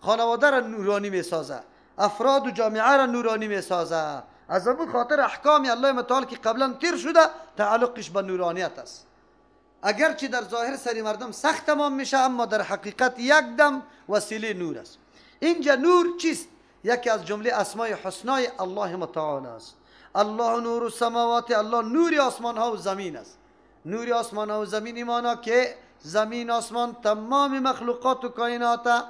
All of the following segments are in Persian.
خانواده را نورانی میسازه، افراد و جامعه را نورانی میسازه. از اون خاطر احکام الله متعال که قبلا تیر شده تعلقش به نورانیت است. اگرچه در ظاهر سری مردم سخت تمام میشه، اما در حقیقت یک دم وسیله نور است. اینجا نور چیست؟ یکی از جمله اسمای حسنای الله متعال است. الله نور السماوات، الله نور آسمان ها و زمین است. نور آسمان ها و زمین مانا که زمین آسمان تمام مخلوقات و کائنات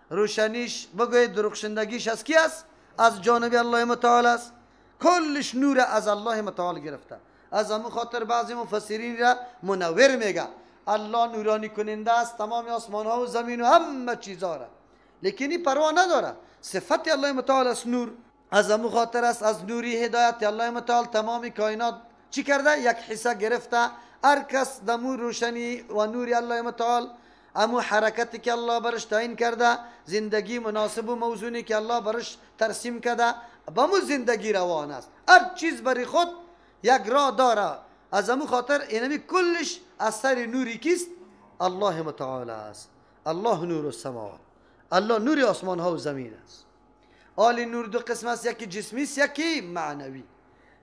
روشنیش بگوید درخشندگیش از کی است؟ از جانب الله متعال است. کلش نور از الله متعال گرفته. از همون خاطر بعضی مفسرین را منور میگه الله نورانی کننده است تمام آسمان ها و زمین و همه چیزها را، لیکن این پروا نداره. صفت الله متعال است نور. از همون خاطر است از نوری هدایت الله متعال تمام کائنات چی کرده؟ یک حصه گرفته. هر کس دمو روشنی و نور الله متعال، امو حرکتی که الله برش تعیین کرده، زندگی مناسب و موزونی که الله برش ترسیم کرده، با مو زندگی روان است. هر چیز برای خود یک راه داره. از امو خاطر اینمی کلش اثر نوری کیست؟ الله متعال است. الله نور السماوات، الله نور آسمان ها و زمین است. آل نور دو قسم است، یکی جسمی است یکی معنوی.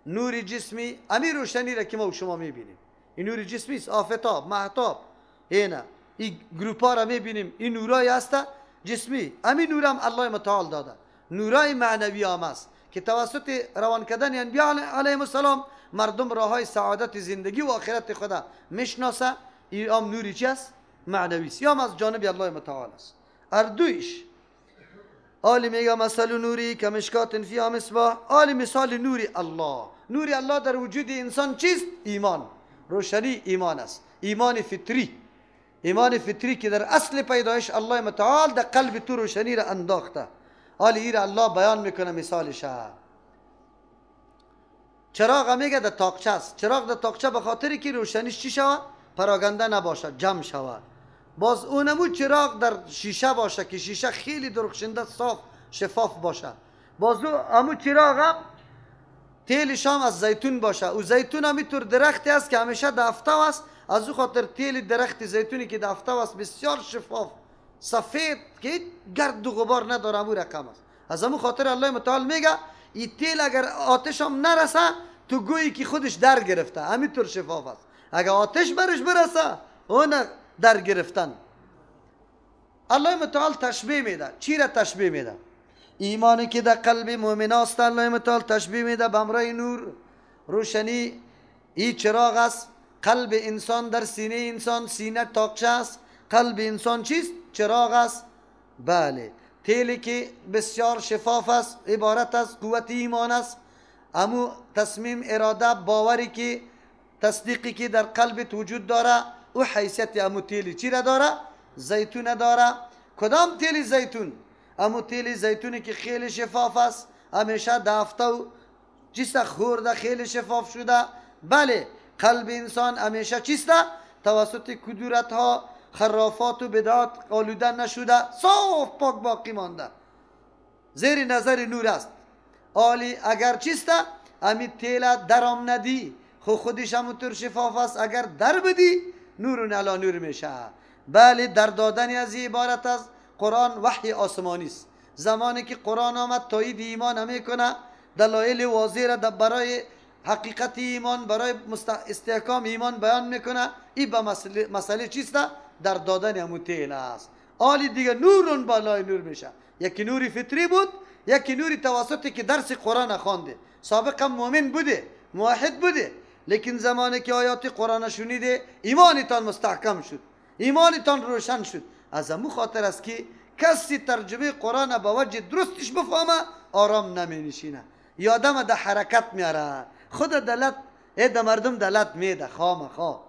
نور جسمی امی روشنی را که ما و شما میبینیم، این نور جسمی است، آفتاب، مهتاب، اینا این گروپا را میبینیم، این نورای هست جسمی. امی نورم الله متعال داده. نورای معنوی هم است که توسط روان کردن انبیاء علیهم السلام مردم راههای سعادت زندگی و آخرت خدا میشناسه. این هم نوری چی است؟ معنوی است، یا هم از جانب الله متعال است. اردویش آلی میگه مثل نوری کمشکات فیها مصباح. آلی مثال نوری الله. نوری الله در وجود انسان چیست؟ ایمان. روشنی ایمان است، ایمان فطری. ایمان فطری که در اصل پیدایش الله متعال در قلب تو روشنی را انداخته. حالی ای را الله بیان میکنه مثالش. چراغ میگه در تاقچه است. چراغ در تاقچه به خاطری که روشنیش چی شود؟ پراگنده نباشه، جمع شود. باز اونمو چراغ در شیشه باشه که شیشه خیلی درخشنده صاف شفاف باشه. باز امو چراغ هم تیلش هم از زیتون باشه. او زیتون هم اینطور درختی است که همیشه دفته است. از او خاطر تیل درخت زیتونی که دفته است بسیار شفاف سفید که گرد و غبار نداره، امو رقم است. از امو خاطر الله متعال میگه این تیل اگر آتش هم نرسه تو گویی که خودش در گرفته، همینطور شفاف است. اگر آتش برش برسه اون در گرفتن. الله متعال تشبیه میده. چی را تشبیه میده؟ ایمانی که در قلب مؤمن است الله متعال تشبیه میده به همراه نور روشنی. ای چراغ است. قلب انسان در سینه انسان، سینه تاقچه است. قلب انسان چیست؟ چراغ است. بله، تیلی که بسیار شفاف است عبارت از قوت ایمان است. امو تصمیم، اراده، باوری که تصدیقی که در قلبت وجود داره، او حیثیت امو تیلی چی را داره؟ زیتون داره. کدام تیل زیتون؟ امو تیل زیتونی که خیلی شفاف است، همیشه دفته و چیست خورده، خیلی شفاف شده. بله، قلب انسان همیشه چیست؟ توسط کدورت ها، خرافات و بدعات آلوده نشده، صاف پاک باقی مانده، زیر نظر نور است. آلی اگر چیست؟ امی تیل درام ندی، خو خودش همونطور شفاف است. اگر در بدی نور علی نور میشه. بله، در دادن از عبارت از قرآن وحی آسمانی است. زمانی که قرآن آمد تایید ایمان میکنه، دلایل واضح را برای حقیقت ایمان، برای استحکام ایمان بیان میکنه. این به مسئله چیست؟ در دادن همون تیل است. آلی دیگه نورون بالای نور میشه. یکی نوری فطری بود، یکی نوری توسطی که درس قرآن خوانده، سابقا مؤمن بوده، موحد بوده، لیکن زمانی که آیات قرآن شنیده ایمانتان مستحکم شد، ایمانتان روشن شد. از امو خاطر است که کسی ترجمه قرآن به وجه درستش بفهمه آرام نمی نشینه، یادم ده حرکت میاره، خود دلت ده مردم دلت میده خامخا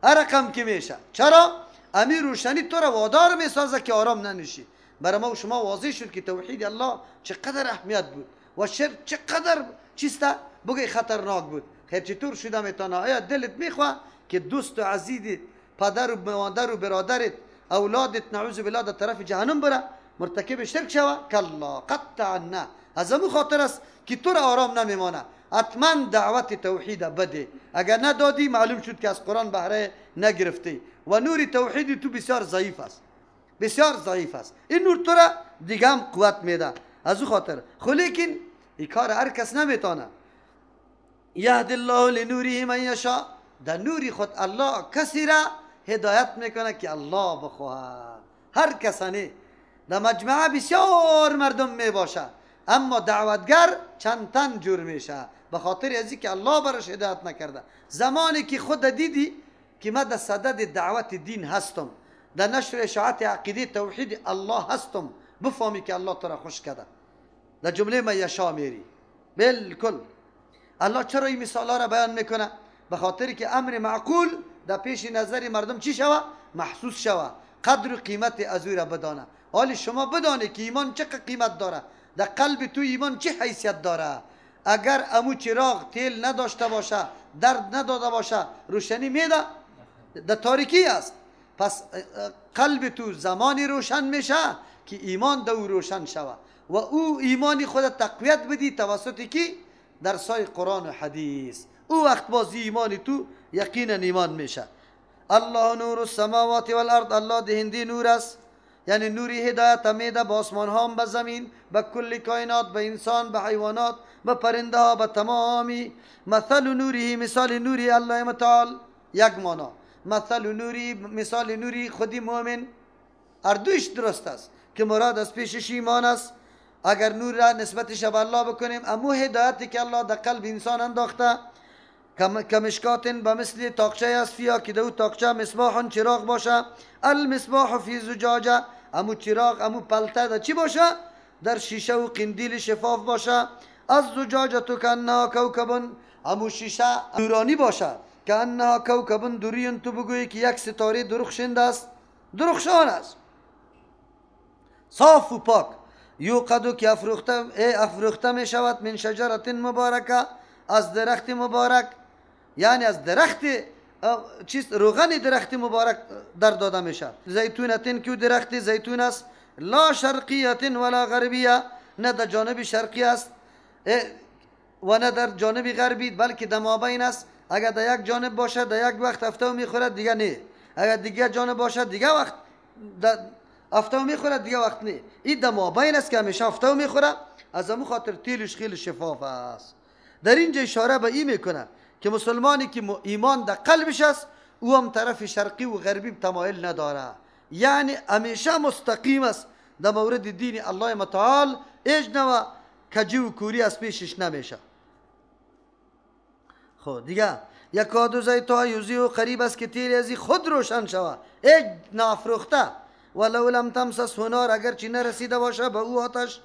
هر رقم که میشه. چرا؟ امی روشنی تو را وادار میسازه که آرام ننشی. برای ما و شما واضح شد که توحید الله چقدر اهمیت بود و شرک چقدر چیسته بگی خطرناک بود. خیر چطور شده میتونه؟ آیا دلت میخواه که دوست و عزیزت، پدر و مادر و برادرت، اولادت نعوذ بالله در طرف جهنم بره، مرتکب شرک شوه؟ کلا، قطعا نه. از امو خاطر است که تو را آرام نمیمانه. حتما دعوت توحید بده. اگر ندادی معلوم شد که از قرآن بهره نگرفتی و نور توحید تو بسیار ضعیف است. بسیار ضعیف است. این نور تو را دیگه هم قوت میده. از او خاطر خو لیکن این کار هر کس نمیتونه. یهد الله لنوره من یشاء، در نوری خود الله کسی را هدایت میکنه که الله بخواهد. هر کسانی در مجمعه بسیار مردم میباشه، اما دعوتگر چند تن جور میشه به خاطر از که الله برش هدایت نکرده. زمانی که خود دیدی که من در صدد دعوت دین هستم، در نشر اشاعت عقیده توحید الله هستم، بفهمی که الله تو را خوش کرده. در جمله من یشا میری بالکل. الله چرا این مثال ها را بیان میکنه؟ به خاطر که امر معقول در پیش نظر مردم چی شوه؟ محسوس شوه، قدر و قیمت از او را بدانه. حالی شما بدانه که ایمان چه قیمت داره، در قلب تو ایمان چه حیثیت داره. اگر امو چراغ تیل نداشته باشه، درد نداده باشه، روشنی میده؟ در تاریکی است. پس قلب تو زمانی روشن میشه که ایمان در او روشن شوه و او ایمانی خود تقویت بدی توسط کی؟ در سای قرآن و حدیث. او وقت بازی ایمان تو یقینا ایمان میشه. الله نور السماوات والارض، الله دهنده نور است، یعنی نوری هدایت میده به آسمان ها، به زمین، به کل کائنات، به انسان، به حیوانات، به پرنده ها، به تمامی. مثل نوری، مثال نوری الله متعال، یک معنا. مثل نوری، مثال نوری خودی مؤمن، اردوش درست است که مراد از پیشش ایمان است. اگر نور را نسبتش به الله بکنیم، امو هدایتی که الله در قلب انسان انداخته، کمشکاتن به مثل تاقچه است، فیا که دو تاقچه مصباح چراغ باشه، المصباح فی زجاجه، امو چراغ امو پلته در چی باشه؟ در شیشه و قندیل شفاف باشه. از زجاجه تو کانها کوکب، امو شیشه نورانی باشه، کانها کوکب دوری، تو بگویی که یک ستاره درخشنده است، درخشان است، صاف و پاک. یوقدو که افروخته می شود، من شجرت مبارکه، از درخت مبارک، یعنی از درخت چیز روغن درخت مبارک در داده میشه. زیتونتین که درخت زیتون است، لا شرقیت ولا غربیه، نه در جانب شرقی است و نه در جانب غربی، بلکه در مابین است. اگر در یک جانب باشه در یک وقت افتاو میخورد، دیگه نه. اگر دیگه جانب باشه دیگه وقت افتاو میخورد، دیگه وقت نه. این در مابین است که همیشه افتاو میخوره. از امو خاطر تیلش خیلی شفاف است. در اینجا اشاره به این میکنه که مسلمانی که ایمان در قلبش است، او هم طرف شرقی و غربی تمایل نداره، یعنی همیشه مستقیم است در مورد دین الله متعال، هیچ نوع کجی و کوری از پیشش نمیشه. خب دیگه یکاد زیتها یضیء، قریب است که تیل ازی خود روشن شوه، هیچ نافروخته. ولو لم تمسسه نار، اگرچه نرسیده باشه به او آتش.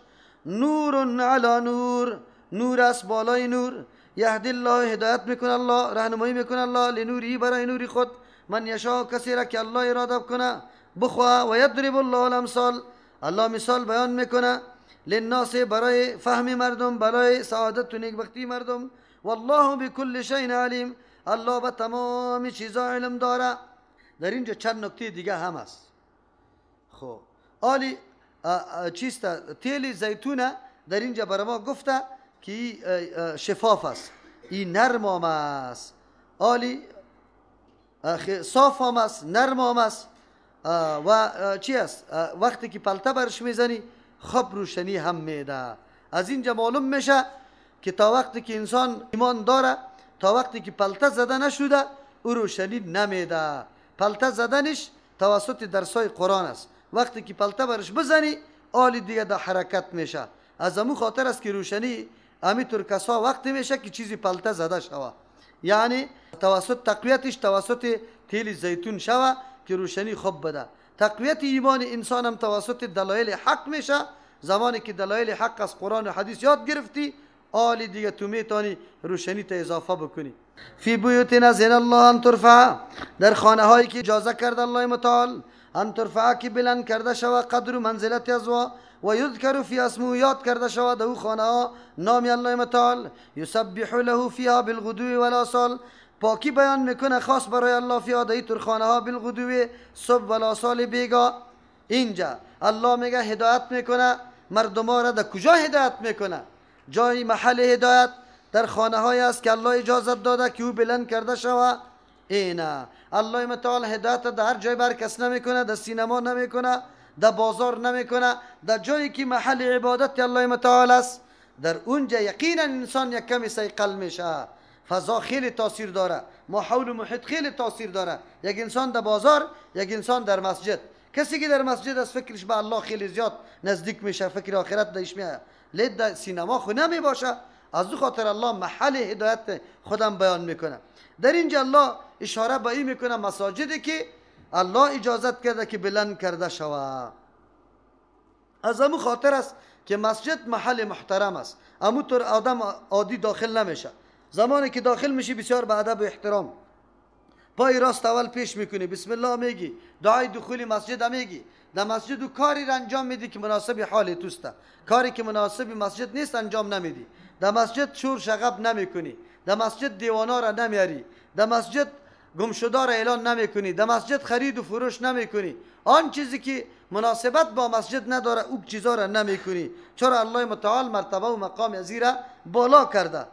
نور علی نور، نور است بالای نور. یهدی الله، هدایت میکنه الله، راهنمایی میکنه الله، لنوری، برای نوری خود، من یشاء، کسی را که الله اراده کنه بخواه. و یضرب الله الامثال، الله مثال بیان میکنه، للناس، برای فهم مردم، برای سعادت و نیکبختی مردم. والله بكل شیء علیم، الله به تمام چیزا علم داره. در اینجا چند نکته دیگه هم است. خب آلی چیست؟ تیل زیتونه در اینجا برای ما گفته که شفاف است، این نرم هم است، آلی صاف هم است، نرم هم است و چی است؟ وقتی که پلته برش میزنی خب روشنی هم میده. از اینجا معلوم میشه که تا وقتی که انسان ایمان داره، تا وقتی که پلته زده نشده، او روشنی نمیده. پلته زدنش توسط درسای قرآن است. وقتی که پلته برش بزنی، آلی دیگه در حرکت میشه. از امو خاطر است که روشنی امی کسا وقتی میشه که چیزی پلته زده شوه، یعنی توسط تقویتش توسط تیل زیتون شوه که روشنی خوب بده. تقویت ایمان انسان هم توسط دلایل حق میشه. زمانی که دلایل حق از قرآن و حدیث یاد گرفتی، آلی دیگه تو میتونی روشنی تا اضافه بکنی. فی بیوت اذن الله ان ترفع، در خانه هایی که اجازه کرد الله متعال، ان ترفع که بلند کرده شوه قدر و منزلت از و یذکر فی اسمه، یاد کرده شود او خانه ها نام الله متعال. یسبح له فیها بالغدو والآصال، پاکی بیان میکنه خاص برای الله فیها در تر خانه ها، بالغدو صبح والآصال بیگا. اینجا الله میگه هدایت میکنه مردم را. در کجا هدایت میکنه؟ جای محل هدایت در خانه های است که الله اجازت داده که او بلند کرده شود. اینا الله متعال هدایت در هر جای بر کس نمیکنه، در سینما نمیکنه، در بازار نمیکنه، در جایی که محل عبادت الله متعال است، در اونجا یقینا انسان یک کمی صیقل میشه. فضا خیلی تاثیر داره، ماحول و محیط خیلی تاثیر داره. یک انسان در بازار، یک انسان در مسجد. کسی که در مسجد است فکرش به الله خیلی زیاد نزدیک میشه، فکر آخرت درش میاد. لید در سینما خو نمی باشه. از او خاطر الله محل هدایت خودم بیان میکنه. در اینجا الله اشاره به این میکنه مساجدی که الله اجازت کرده که بلند کرده شوه. از امو خاطر است که مسجد محل محترم است. امو طور آدم عادی داخل نمیشه. زمانی که داخل میشی بسیار به ادب و احترام پای راست اول پیش میکنی، بسم الله میگی، دعای دخول مسجد میگی. در مسجد و کاری را انجام میدی که مناسب حال توسته، کاری که مناسب مسجد نیست انجام نمیدی. در مسجد شور شغب نمیکنی، در مسجد دیوانا را نمیاری، در مسجد گمشده را اعلان نمیکنی، در مسجد خرید و فروش نمیکنی. آن چیزی که مناسبت با مسجد نداره او چیزا را نمیکنی. چرا الله متعال مرتبه و مقام ازی را بالا کرده.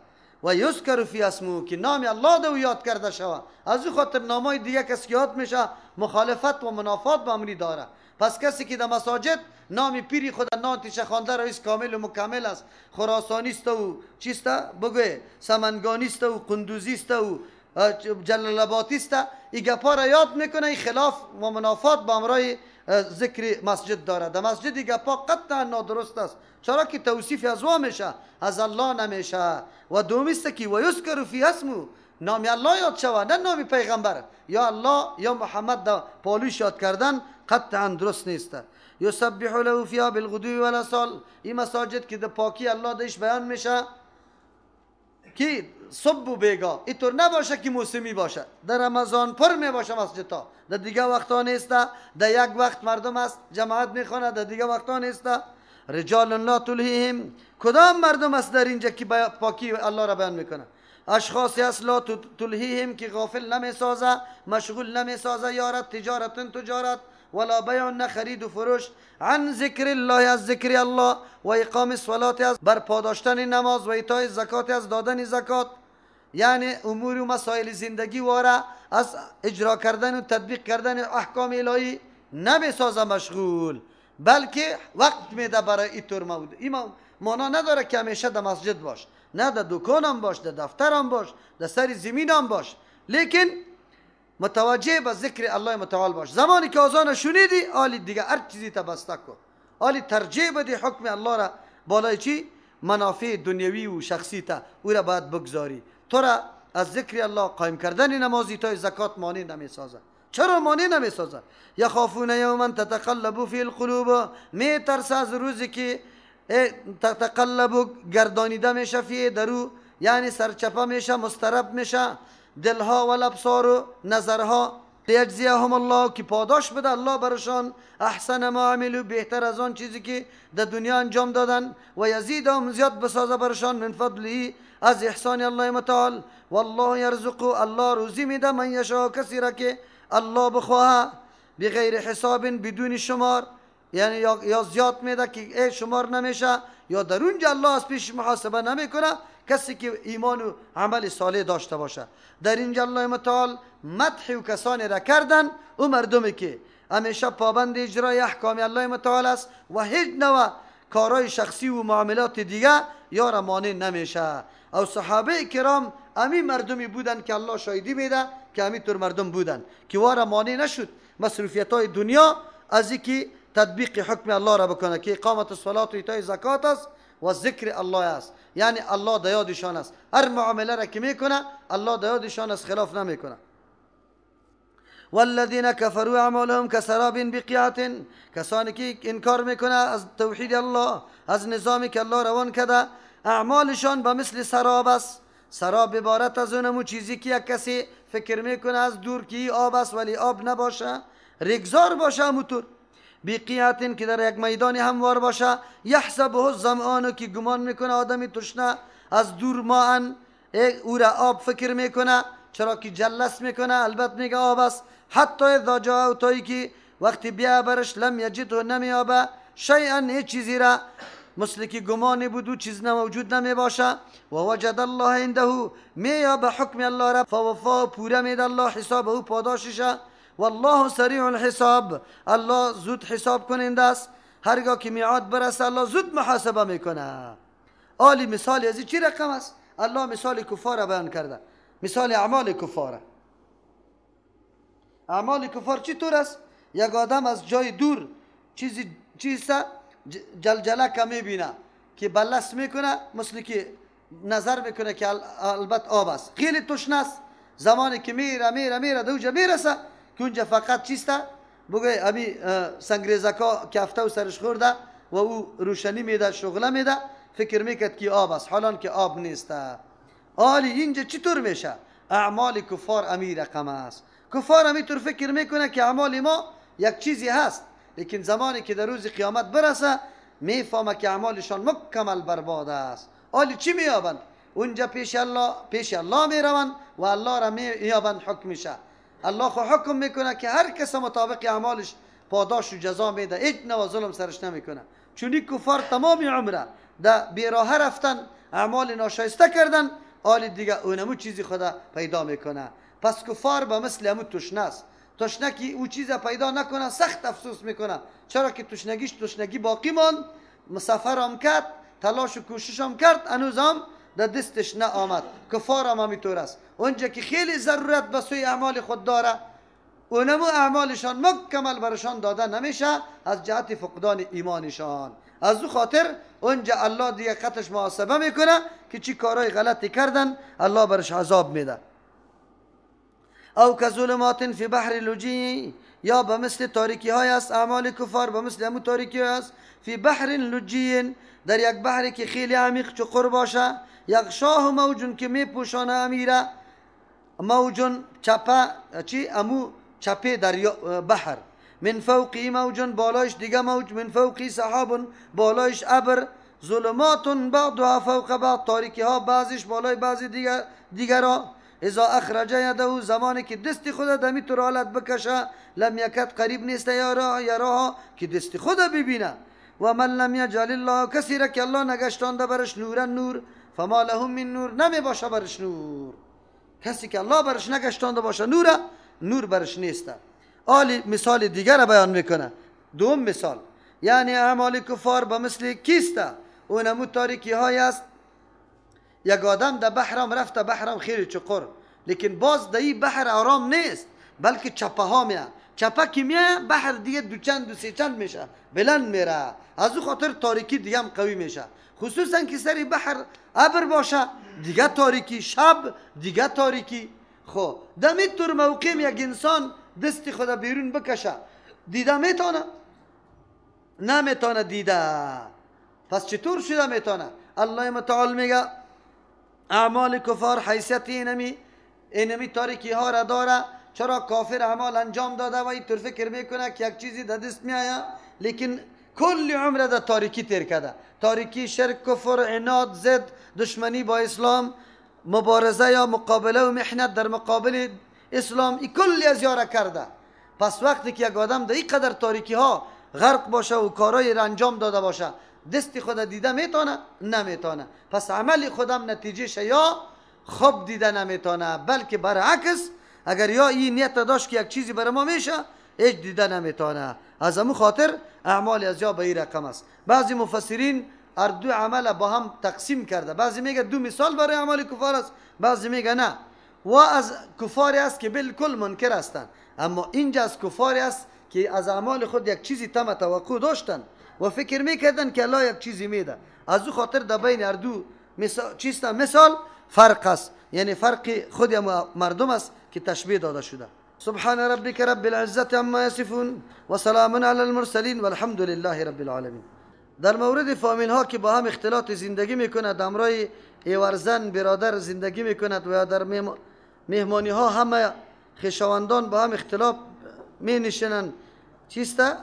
و یذکر فی اسمه، که نام الله دو یاد کرده شوه. از او خاطر نامای دیگه کسی یاد میشه مخالفت و منافات با امری داره. پس کسی که در مساجد نام پیری خود ناتیشه خوانده رئیس کامل و مکمل است، خراسانی است و چیست بگوی، سمنگانی است و قندوزی است و جلال آبادی است، این گپا را یاد میکنه، این خلاف و منافات با امرای ذکر مسجد داره. در مسجد این گپا قطعا نادرست است، چرا که توصیف از وا میشه، از الله نمیشه. و دومی است که و یذکر فی اسمه، نام الله یاد شوه، نه نام پیغمبر یا الله یا محمد در پالوش یاد کردن قطعا درست نیست. یسبح له فیها بالغدو والآصال، این مساجد که در پاکی الله دش بیان میشه که صبح و بیگاه، اینطور نباشه که موسمی باشه. در رمضان پر می باشه مسجدها، در دیگه وقتا نیست. در یک وقت مردم است جماعت میخوانه، در دیگه وقتا نیست. رجال لا تلهیهم، کدام مردم است در اینجا که پاکی الله را بیان میکنه؟ اشخاصی است لا تلهیهم، که غافل نمیسازه، مشغول نمیسازه، یارت تجارت تجارت ولا بیع، نه خرید و فروش، عن ذکر الله، از ذکر الله، و اقام الصلاه، از برپا داشتن نماز، و ایتای زکات، از دادن زکات. یعنی امور و مسائل زندگی واره از اجرا کردن و تطبیق کردن احکام الهی نمیسازه مشغول، بلکه وقت میده برای اینطور مورد. این معنا نداره که همیشه در مسجد باش، نه در دکانم باش، در دفترم باش، در سر زمینم باش، لیکن متوجه به ذکر الله متعال باش. زمانی که اذان شنیدی آلی دیگه هر چیزی تبسته کن، آلی ترجیح بدی حکم الله را بالای چی؟ منافع دنیوی و شخصی تا او را باید بگذاری. تو را از ذکر الله قایم کردن نمازی تا زکات مانع نمیسازه. چرا مانع نمیسازه؟ یخافون یوما تتقلب فی القلوب، می ترسه از روزی که تتقلب گردانیده میشه، فی درو یعنی سرچپه میشه، مسترب میشه دلها و الابصار و نظرها. لیجزیهم الله، که پاداش بده الله برشان احسن ما عملوا، بهتر از آن چیزی که در دنیا انجام دادن، و یزیدهم، زیاد بسازه برشان، من فضله، از احسان الله متعال. والله یرزق، الله روزی میده، من یشاء، کسی را که الله بخواه، بغیر حساب، بدون شمار، یعنی یا زیاد میده که ای شمار نمیشه، یا در اونجا الله از پیش محاسبه نمیکنه کسی که ایمان و عمل صالح داشته باشه. در اینجا الله متعال مدح و کسانی را کردن، او مردمی که همیشه پابند اجرای احکام الله متعال است و هیچ نوع کارهای شخصی و معاملات دیگه یا را مانع نمیشه. او صحابه کرام امی مردمی بودن که الله شاهدی میده که امی طور مردم بودن که وارا مانع نشد مصروفیت های دنیا از اینکه تطبیق حکم الله را بکنه که اقامت الصلاه و ایتای زکات است و ذکر الله است. یعنی الله د یادشان است، هر معامله را که میکنه الله د یادشان است، خلاف نمیکنه. والذین کفروا اعمالهم کسراب بقیعة، کسانی که انکار میکنه از توحید الله، از نظامی که الله روان کرده، اعمالشان به مثل سراب است. سراب عبارت از اونمو چیزی که یک کسی فکر میکنه از دور که آب است ولی آب نباشه، ریگزار باشه، همونطور بقیعة که در یک میدان هموار باشه، یحسبه الظمآن، که گمان میکنه آدمی تشنه از دور ماء، او را آب فکر میکنه، چرا که جلس میکنه، البته میگه آب است. حتی اذا جاء، تایی که وقتی بیا برش، لم یجده، نمیابه، شیئا، هیچ چیزی را، مثل که گمانی بود و چیز موجود نمی باشه. و وجد الله عنده، میابه حکم الله را، فوفاه، پوره میده الله حساب او پاداششه. والله سریع الحساب، الله زود حساب کننده است. هرگاه که میعاد برسه الله زود محاسبه میکنه. آلی مثال از چی رقم است؟ الله مثال کفار بیان کرده، مثال اعمال کفار. اعمال کفار چطور است؟ یک آدم از جای دور چیزی چیزا جلجله که میبینه که بلس میکنه، مثل که نظر میکنه که البته آب است، خیلی تشنه است. زمانی که میره میره میره دوجا میرسه که اونجا فقط چیسته بگه امی سنگریزکا که افته و سرش خورده و او روشنی میده، شغله میده، فکر میکرد که آب است، حالان که آب نیست. آلی اینجا چطور میشه؟ اعمال کفار امی رقم است. کفار امی طور فکر میکنه که اعمال ما یک چیزی هست، لیکن زمانی که در روز قیامت برسه میفهمه که اعمالشان مکمل برباد است. آلی چی میابند؟ اونجا پیش الله، پیش الله میروند و الله را میابند حکمشه. الله خو حکم میکنه که هر کس مطابق اعمالش پاداش و جزا میده، هیچ نوع ظلم سرش نمیکنه. چون این کفار تمام عمره در بیراه رفتن، اعمال ناشایسته کردن، آلی دیگه اونمو چیزی خدا پیدا میکنه. پس کفار به مثل امو تشنه است. تشنه که او چیز پیدا نکنه سخت افسوس میکنه، چرا که تشنگیش تشنگی باقی ماند، مسافر هم کرد، تلاش و کوشش هم کرد، هنوز هم در دستش نه آمد. کفار هم همینطور است. اونجا که خیلی ضرورت به سوی اعمال خود داره، اونمو اعمالشان مکمل برشان داده نمیشه از جهت فقدان ایمانشان. از او خاطر اونجا الله دیگه قطش محاسبه میکنه که چی کارهای غلطی کردن، الله برش عذاب میده. او کظلمات فی بحر لجی، یا به مثل تاریکی های است اعمال کفار، به مثل همون تاریکی های است. فی بحر لجی، در یک بحری که خیلی عمیق چقر باشه، یغشاه موج که میپوشانه امیره، موج چپه چی امو چپه دریا بحر، من فوقی موج بالایش دیگه موج، من فوقی سحاب بالایش ابر، ظلمات بعضها فوق بعض، تاریکی ها بعضیش بالای بعضی دیگرا. اذا اخرج یده، زمانی که دست خود دمی تو حالت بکشه، لم یکد قریب نیست یراها که دست خود ببینه. و من لم یجعل الله، کسی را که الله نگشتانده برش نورا نور، فما لهم من نور، نمی باشه برش نور. کسی که الله برش نگشتانده باشه نور، نور برش نیست. آلی مثال دیگر را بیان میکنه، دوم مثال، یعنی اعمال کفار به مثل کیسته؟ اونمو تاریکی های است. یک آدم در بحرم رفته، بحرم خیلی چقر، لیکن باز در این بحر آرام نیست، بلکه چپه ها میه. چپه که میه بحر دیگه دو چند دو سه چند میشه، بلند میره. از او خاطر تاریکی دیگه هم قوی میشه، خصوصا که سری بحر ابر باشه دیگه تاریکی، شب دیگه تاریکی. خب دمی طور موقع یک انسان دست خود بیرون بکشه، دیده میتونه؟ نمیتونه دیده. پس چطور شده میتونه؟ الله متعال میگه اعمال کفار حیثیت اینمی تاریکی ها را داره. چرا کافر اعمال انجام داده و اینطور فکر میکنه که یک چیزی در دست میآید، لیکن کل عمر در تاریکی تیر کرده. تاریکی، شرک، کفر، عناد، ضد، دشمنی با اسلام، مبارزه یا مقابله و محنت در مقابل اسلام، این کلی از یاره کرده. پس وقتی که یک آدم در این قدر تاریکی ها غرق باشه و کارهای را انجام داده باشه، دست خود دیده میتونه؟ نمیتونه. پس عمل خودم نتیجه یا خوب دیده نمیتونه، بلکه برعکس اگر یا این نیت داشت که یک چیزی برای ما میشه، هیچ دیده نمیتونه. از امو خاطر اعمال از یا به این رقم است. بعضی مفسرین هر دو عمل با هم تقسیم کرده، بعضی میگه دو مثال برای اعمال کفار است، بعضی میگه نه، و از کفاری است که بالکل منکر هستند. اما اینجا از کفاری است که از اعمال خود یک چیزی تم توقع داشتن و فکر میکردن که الله یک چیزی میده. از او خاطر در بین هر دو مثال فرق است، یعنی فرق خود مردم است که تشبیه داده شده. سبحان ربک رب العزة عما یصفون و سلام علی المرسلین والحمد لله رب العالمین. در مورد فامیل ها که با هم اختلاط زندگی میکند، همراه ایورزن برادر زندگی میکند و یا در مهمانی ها همه خویشاوندان با هم اختلاف می نشینند، چیسته؟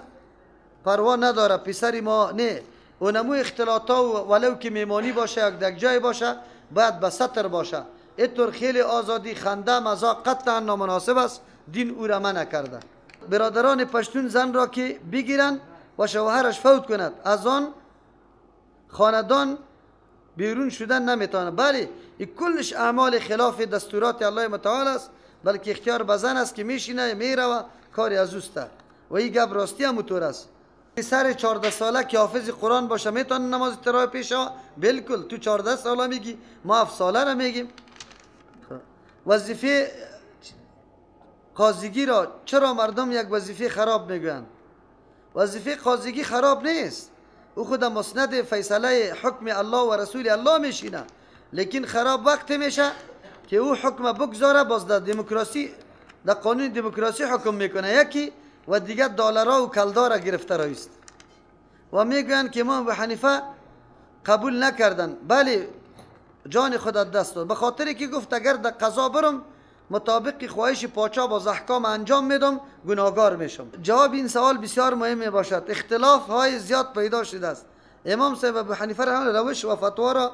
پروا نداره پسری ما نه، اونمو اختلاط ها ولو که میمانی باشه یا یک جای باشه باید به ستر باشه. اینطور خیلی آزادی، خنده، مذاق قطعا نامناسب است، دین او را منع کرده. برادران پشتون زن را که بگیرند و شوهرش فوت کند، از آن خاندان بیرون شدن نمیتونه. بله، این کلش اعمال خلاف دستورات الله متعال است، بلکه اختیار به زن است که میشینه میروه کاری از اوسته و این گپ راستی هم طور است. سر 14 ساله که حافظ قرآن باشه میتونه نماز تراویح پیش شود؟ بالکل. تو 14 ساله میگی، ما 7 ساله را میگیم. وظیفه قاضیگی را چرا مردم یک وظیفه خراب میگویند؟ وظیفه قاضیگی خراب نیست، او خود مسند فیصله حکم الله و رسول الله میشینه، لیکن خراب وقت میشه که او حکم بگذاره باز در دموکراسی، در قانون دموکراسی حکم میکنه یکی و دیگه دلارا و کلدارا گرفته رایست و میگویند که امام ابو حنیفه قبول نکردن. بله، جان خود از دست داد به خاطر که گفت اگر در قضا برم مطابق خواهش پاچا باز احکام انجام میدم گناهگار میشم. جواب این سوال بسیار مهم می باشد. اختلاف های زیاد پیدا شده است. امام صاحب ابو حنیفه رحمه الله روش و فتوا را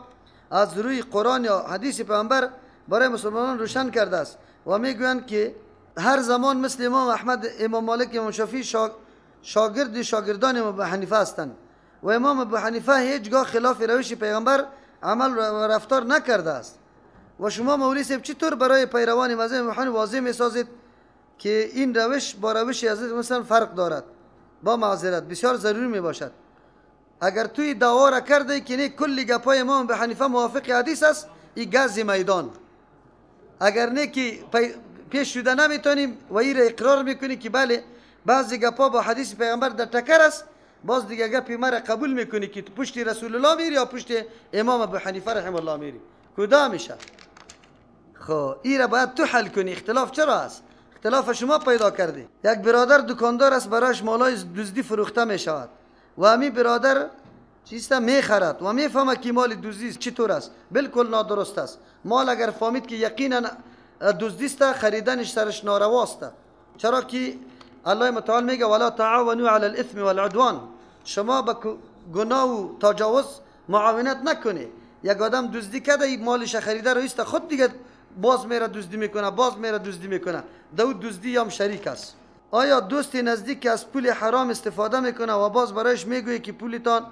از روی قرآن یا حدیث پیامبر برای مسلمانان روشن کرده است و میگویند که هر زمان مثل امام احمد، امام مالک، امام شافعی شاگرد شاگردان امام ابو حنیفه هستند و امام ابو حنیفه هیچگاه خلاف روش پیامبر عمل و رفتار نکرده است. و شما مولوی صاحب چطور برای پیروان مذهب ابو حنیفه واضح میسازید که این روش با روش حضرت مثلا فرق دارد؟ با معذرت بسیار ضروری می باشد. اگر توی دعوا را کرده که نه کلی گپای امام ابو حنیفه موافق حدیث است، این گز میدان. اگر نه که پیش شده نمیتونیم و این را اقرار میکنی که بله بعضی گپا با حدیث پیغمبر در تکر است، باز دیگه گپی مرا قبول میکنی که پشت رسول الله میری یا پشت امام ابو حنیفه رحمه الله میری، کدام میشه؟ خب این را باید تو حل کنی. اختلاف چرا است؟ اختلاف شما پیدا کردی. یک برادر دکاندار است، برایش مالای دزدی فروخته میشود و همی برادر چیست میخرد و میفهمه که مال دزدی چطور است، بالکل نادرست است. مال اگر فهمید که یقینا دزدی است، خریدنش سرش نارواست. چرا که الله متعال میگه ولا تعاونوا علی الاثم والعدوان، شما به گناه و تجاوز معاونت نکنی. یک آدم دزدی کرده، این مالش خریده رو ایست، خود دیگه باز میره دزدی میکنه، باز میره دزدی میکنه، دو دزدی هم شریک است. آیا دوست نزدیک که از پول حرام استفاده میکنه و باز برایش میگویی که پولتان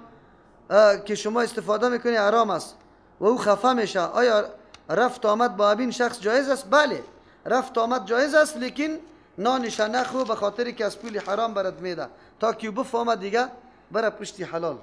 که شما استفاده میکنی حرام است و او خفه میشه، آیا رفت آمد با این شخص جایز است؟ بله، رفت آمد جایز است، لیکن نانش نخو به خاطر که از پول حرام برات میده تا که بفهمه دیگه بره پشتی حلال.